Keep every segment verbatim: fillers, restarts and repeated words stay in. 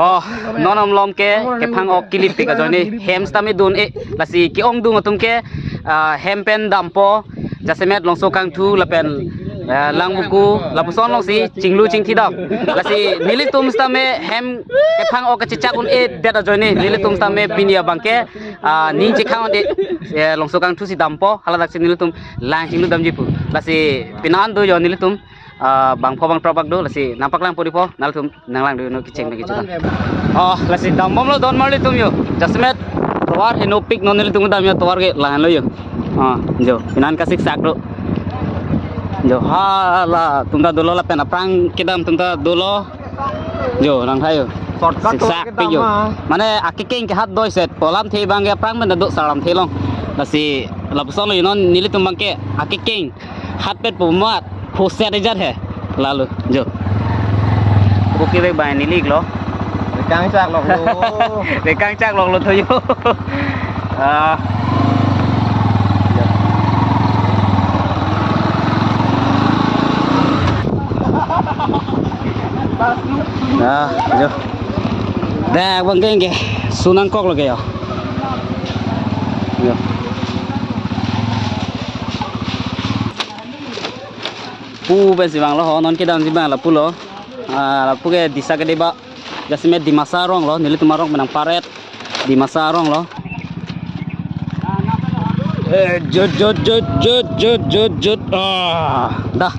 Oh, non malom ke kephang-ok kelipik ajoine hem sitame dun-e, lasi ke-ongdung atum ke, ah, hem pen dampo, jasemet Longso Kangthu lapen, eh, Langbuku lapuson alongsi chinglu chingthidam. Lasi nelitum sitame hem kephang-ok kachechak un-edet ajoine nelitum sitame pini abangke, ah, ning chekhang un-e, eh, Longso Kangthu si dampo, haladaksi nelitum lang chingludamji pu. Lasi pini an do jo nelitum, ah, bangpho bangthrok bak do, lasi nangpaklangpo dipho, nanglitum nanglangdunnon kecheng pen kechedan. Oh, lasi dambomlo don marlitum jo. Jasemet tovar henopik non nelitum dam jo, tovar ke lahenlo jo. Ah, jo, pini an kasiksak do. Jo, hala, atum ta dolo lapen aphrang kedam atum ta dolo. Jo, nangtha jo. Shortcut tovar siksak kedam pi jo. Ah. Mane akekeng ke hat doi set, pu alamthe abangke aphrang pen ta do salamthe along. Lasi lapusonlo non nelitum abangke akekeng hatpet pu mat, hoset ejat he. Lalo, jo. Buki bek bai neli iklo. Rekang chak loklo. Rekang chak loklo tho jo. Ah. Ah, jo. Dak abangke ke sunangkoklo ke jo. Jo. Pu pensi vanglo ho, non kedamsi vang lapulo. Ah, lapu ke Disa Kedeba. Jasemet Dimasa aronglo, nelitum arong pen nangparet. Dimasa aronglo. Eh, jut, jut, jut. Ah, dah.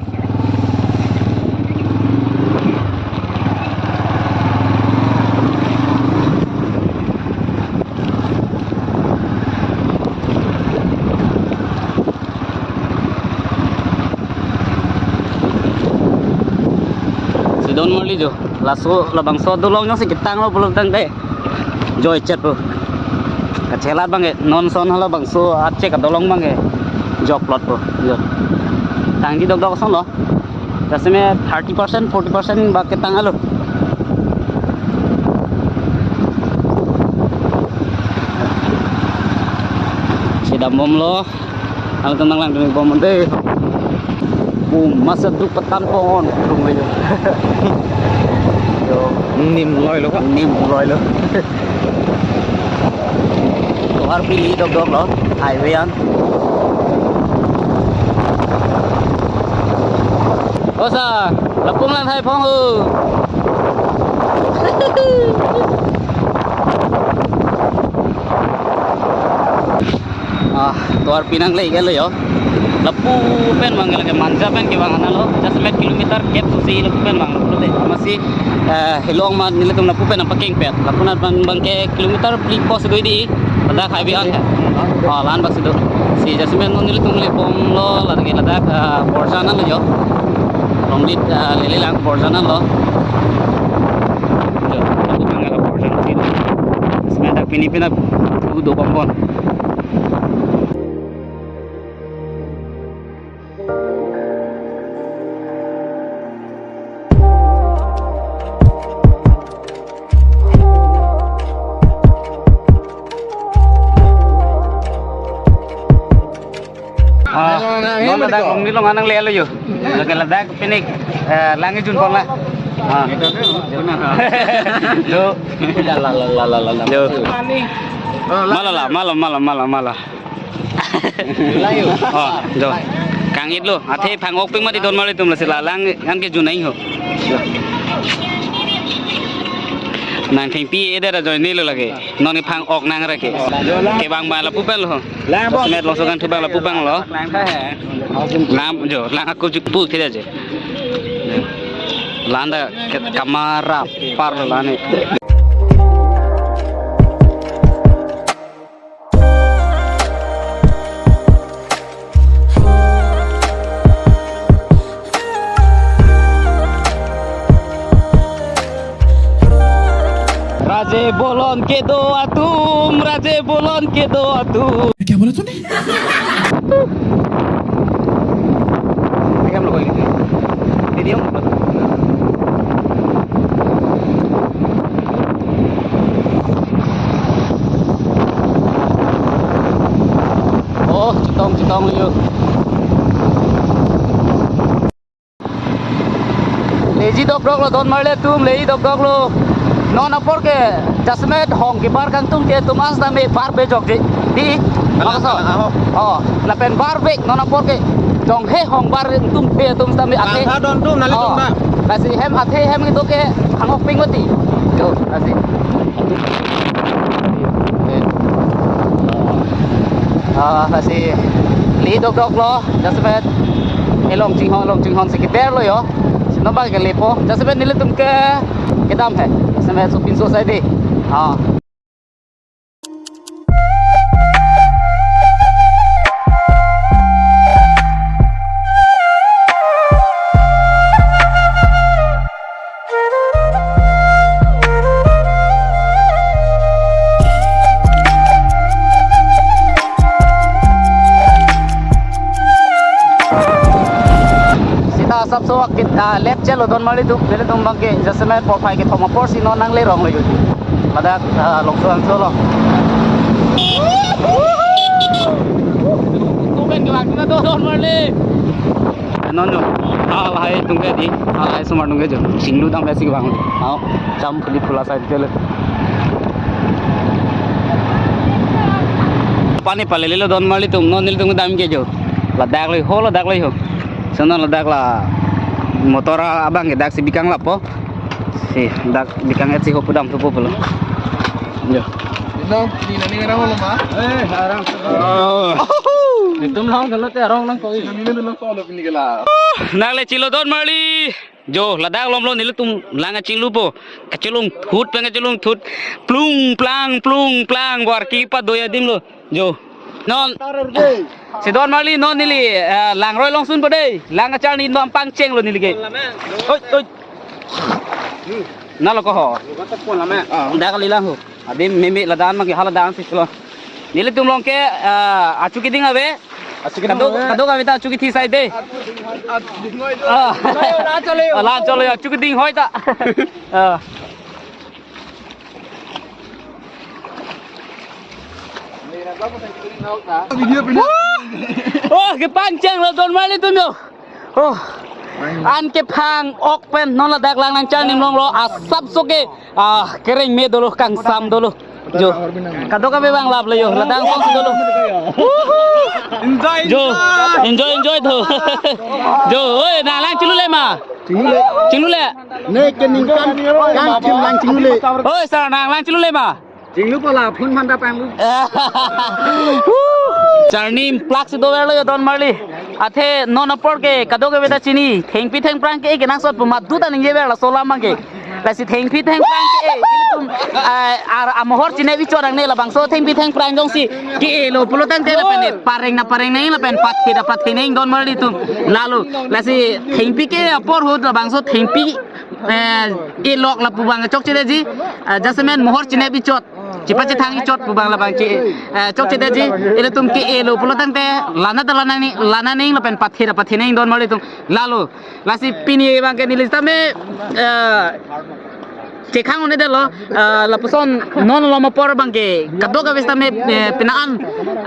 Si don marli jo. Laso labangso dolong jongsi ketanglo pulo tangte. Joi chet pu. Kachelat abangke non ason halabangso achek adolong abangke jokplot pu. Jo. Tangji dokdok asonlo. Jasemet thirty percent, forty percent bak ketang alo. Si dambomlo. Halatum nanglangdunbom dei. Bum, masa duk patan pon, tung ayo. Jo. Nim loilo ka? Nim loilo. Tovar pili dokdoklo, highway an. Osa, lapu lang hai phong ho. Ah, tovar pi nangle iklo jo. Lapu pen vang lake Manja pen kevang anlo. Jasemet kilometer kep susi lapu pen vanglo pulote. Amatsi, eh, helong ma nelitum lapu pen nangpakengpet. Lapu nat abang, abangke kilometer phli ko si do dei. Ladak highway an he. Oh, la-an bak si do. Si jasemet non nelitum lebomlo, ladak ke ladak, eh, Borjan anlo jo. Longlit, eh, lele lang Borjan anlo. Jo, lapu abang la Borjan si. Jasemet dak pini pina tu do kompon. Ah, non ladak Longlit along an nanglelo jo. Lake ladak pini, eh, lang ejun pon la. Ah. Do. La, la, la, la, la, la. Do. Mala la, mala, mala, mala, mala. Oh, do. Kangitlo. Athe phang-ok pik mati don marlitum, lasi la lang an kejun nang ho. Nangthengpi edet ajoinelo lake. Non kephang-ok nang ra ke. Kevang abang lapu penlo. Jasemet Longso Kangthu abang lapu penlo. Lam jo, lang ako juk pu theda je. La-an ta ke kamara parlo la-an. Raje bolon kedo atum, raje bolon kedo atum. क्या बोला तूने? Oh, chetong, chetong liyo. Leji dokdoklo, don marli atum, leji dokdoklo. Non apor ke jasemet hong kebar kangtung ke atum setame bar bejok je. Di, kalang, makasar. Kalang ahok. Oh, lapen bar bek non apor ke jonghe hong bar tung ke atum setame athe. Langha don tum, nali tum. Oh, na. Lasi hem athe hem itu ke hangok ping mati. Yo, lasi. Ah, lasi li dokdok lo, jasemet. Elong chinghon, elong chinghon si keber lo yo. Si non abang ke lepo, jasemet nelitum ke kedam he. Jasemet sopinso asai dei. Ah. Sita asapso akit, ah, lep chelo don marli duk, nelitum abang ke jasemet porphai kethom apor si non nangle rong lo yo. Ladak, ah, Longso Kangthu lo. Kuben ke bang na do don marli. Non jo. Ah, lahai atum ke di. Ah, lahai osomar atum ke jo. Chinglu dam besi ke bang. Ah, jam phuli phula sai tele. Pani palele lo don marli tum, non nelitum dam ke jo. Ladak lo ho, ladak lo ho. Sana ladak la motor abang ke dak si bikang lapo. Si dak bikang et si ho pudam thupo pulo. Jo. Inong, ni nani ngerang lo ma? Eh, arang. Oh. Itum long kalau te arong nang koi. Ini dulu lo pini kela. Nang le chilo don marli. Jo, ladak lom lo nelitum lang kachinglupo. Kachelung thut pen kachelung thut. Plung plang, plung plang, warki pa doya dim lo. Jo. Non. Si don marli non neli, eh, langroi longsunpo dei. Lang kacharni non pangcheng lo neli ke. Oi, oi. Na lo ko ho. Dak kali lang ho. Adi meme ladan ma ke hala dan si lo. Nelitum long ke, eh, achu keding ave. Achu keding ave. Kadok, kadok ave ta achu kethi sai dei. Ah. Alan cholo, achu keding hoi ta. Ah. Video, video. Oh, kepangcheng lo don marli tum yo. Oh. An kephang ok pen non ladak lang nangchar nim long lo asapso ke, ah, kereng me dolo kangsam dolo. Jo. Kadok ave bang lap le yo. Ladak song si dolo. Enjoy, jo. Enjoy, enjoy. Enjoy, enjoy do. Jo, oi, nang lang chinglu le ma? Chinglu le. Chinglu le. Ne ke ningkan kan kim lang chinglu le. Oi, sir, nang lang chinglu le ma? Chinglu pala phun manda panglu. Charni plak si dover lo yo don marli. Athe non apor ke kadok ave ta chini. Thengpi thengphrang ke kenangsot pu madu ta ningjever laso alam abang ke. Lasi thengpi thengphrang ke, eh, ilitum, eh, ar amohor chinep ichot nangne labangso thengpi thengphrang jongsi ke-e lo pulo tangte lapen, eh, pareng na pareng nang lapen pathe na pathe nang don marli tum. Lalo, lasi thengpi ke apor ahut labangso thengpi, eh, e lok lapu abang chokche detji, eh, jasemet mohor chinep ichot, chepachethang ichot pu abang labang ke, eh, chokche detji, ilitum ke-e lo pulo tangte, lana ta lana nang, lana nang lapen pathe na pathe nang don marli tum. Lalo, lasi pini abang ke neli setame, eh, chekhang un-e detlo, eh, lapuson non lom apor abang ke kadok ave setame, eh, penang an,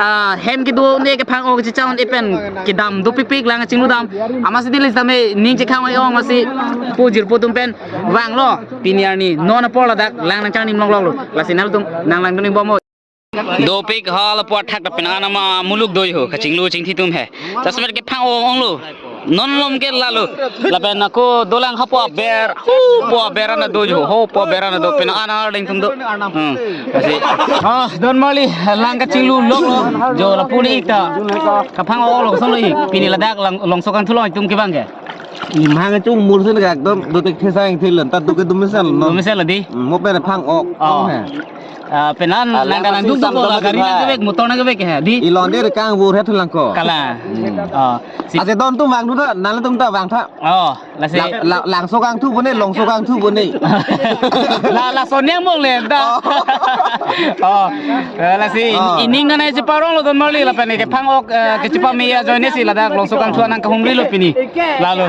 eh, hem kedo un-e kephang ok chichang un-e pen kedam dopikpik lang chinglu dam. Amatsi neli setame ning chekhang un-e ong amatsi pu jirpo atum pen vanglo pini arni non apor ladak lang nangchar nim long long lo. Lasi nangtum nang langdun ning bom. Dopik halapu athak ta penang an ama muluk do ho, kachinglu chingthi atum he. Jasemet kephang ok ong lo. Non lom ke lalo. Lapen ako dolang hapu aber, hapu aber an do ho, hapu aber an do penang an ardeng atum do. Hmm. Lasi. Ah, don marli lang kachinglu long lo. Jo lapu ni ik ta. Kephang ok lo solo ik. Pini ladak lang Longso Kangthu along itum ke abang ke. Imhang chung mur sen ka ekdom do tek thesang thil ta do ke dum sel no. Dum sel di. Hmm, mo pen phang ok. Oh. He. Ah, penang an, ah, lang lang kanang duk duk sam la dam gari dam nang kevek, motor nang kevek he, di? Ilon de kang bur het lang ko. Kalang. Hmm. Oh, si- Ase don atum vang dun, nangtum ta vang tha. Oh, lasi. Lang, lang, Longso Kangthu bone, Longso Kangthu bone. La, lason yang mong le da. Oh. Oh, eh, lasi in-, oh, ining nanai cheparong lo don marli lapen kephang ok, eh, kechepame ajoine si ladak Longso Kangthu anang kahumri lo pini. Lalo.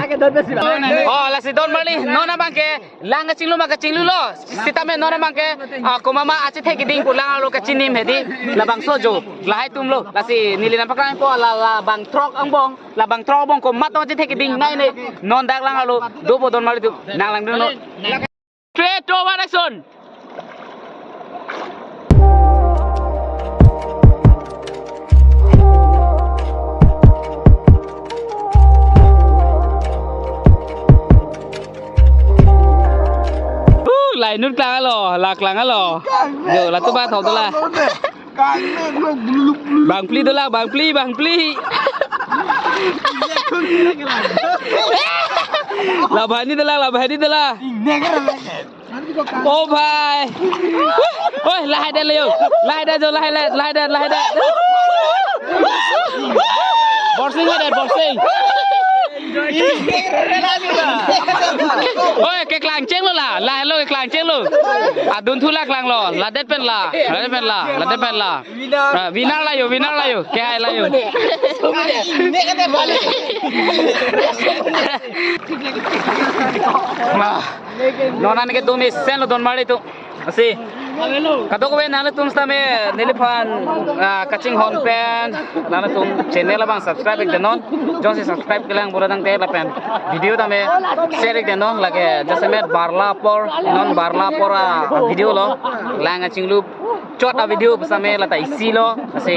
Oh, lasi don marli, non abang ke lang kachinglu ma kachinglu lo. Sitame non abang ke, ah, komat ma achethe keding pu lang arlo kachinim he di. Labangso jo. Lahai atum lo. Lasi neli nangpaklangpo la, labang throk angbong. Labang throk angbong komat achethe keding nai ne. Non dak lang arlo dopo don marli atum. Nang langdun lo. Three, two, one, action. Inut klang alo, la klang alo. Jo, latum ba thok dola. Bangphli dola, bangphli, bangphli. La bahani dola, la bahani dola. Oh bhai. Oi, lahai det le jo. Lahai det jo, lahai det, lahai det, lahai det. Borsing lahai det, borsing. Oi, keklang chenglo la, lahelo keklang chenglo. Adun thu la klanglo, ladet pen la, ladet pen la, ladet pen la. Ah, winner la jo, winner la jo, kehai la jo. Wah. Non an ke dumi senlo don marli atum. Lasi kadokave nanglitum sitame neliphan, ah, kachinghon pen nanglitum channel abang subscribe ik denon. Jongsi subscribe kelang pura tangte lapen video tame share ik denon, lake jasemet barla apor, non barla apor a video lo, lang kachinglu chot a video pusitame lata isi lo. Lasi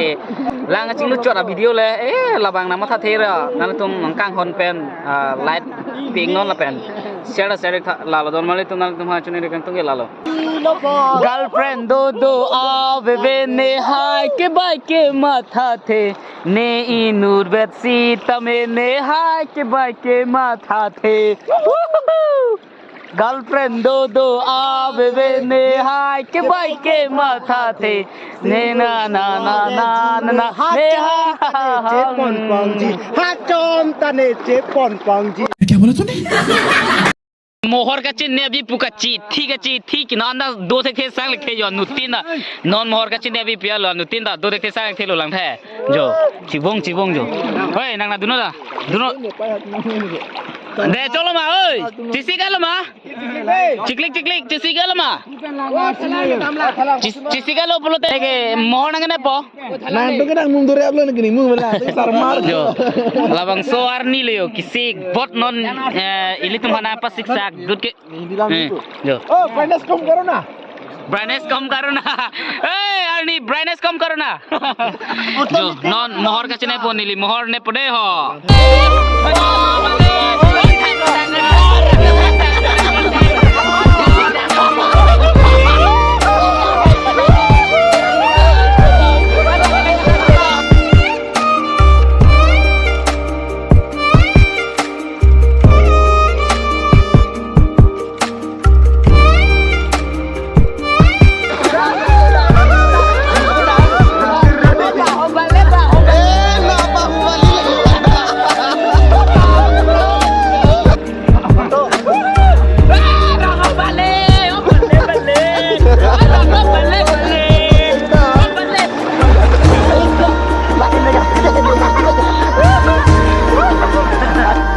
lang kachinglu chot a video le, eh, labang namatha thera nanglitum nangkanghon pen, ah, like pi ik non lapen share share tha, lalo don marli atum, nanglitum ha chuniri kangtung ke lalo. Girlfriend dodo aveve, ne hai kebai kemathathe, ne inut vet sitame ne hai kebai kemathathe. Woohoo! Girlfriend dodo aveve, ne hai kebai kemathathe, ne na na na na na na, ne ha ha ha ha. Chepon pongji, ha chom tane chepon pongji. क्या बोला तूने? Mohor kachinine abi pu kachithi kachithi kina anda do thekthe sang lekthe jo, anuttin ta. Non mohor kachinine abi pu alo, anuttin ta do thekthe sang lekthe lo lang the. Jo, chibong chibong jo. Hoi, nang na duno ta. Duno. De cholo ma, oi. Chisi kalo ma. Chiklik chiklik, chisi kalo ma. Chis-, chisi kalo pulote ke mohor nang ne po. Nang tu ke nang mung dore aplo nang kini mung bela. Sarmar. Jo. Labangso arni le jo, kisik bot non, eh, ilitum hana pasiksak dut ke. Eh, jo. Oh, brightness kam karo na. Brightness kam karo na. Eh, arni brightness kam karo na. Jo, non mohor kachine po, neli mohor ne po de ho.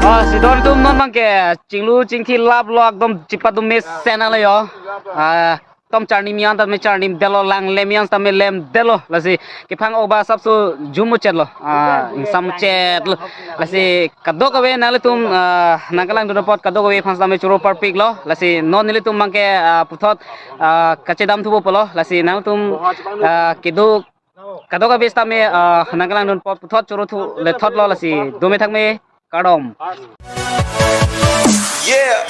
Ah, si don atum non abang ke chinglu chingthi lap lo, ekdom chipat dum mesen ale jo. Ah, tom charni mian tame charni detlo, lang lem mian tame lem detlo. Lasi kephang ok ba sapso jum muchet lo. Ah, ingsam muchet lo. Lasi kadokave nanglitum, ah, nangkelangdun apot kadokave aphan sitame choro parpik lo. Lasi non nelitum abang ke, ah, puthot, ah, kachedam thupo pulo. Lasi nangtum, ah, kedo kadokave sitame, ah, nangkelangdun apot puthot choro thu lethot lo, lasi dome thakme, kardom. Yeah.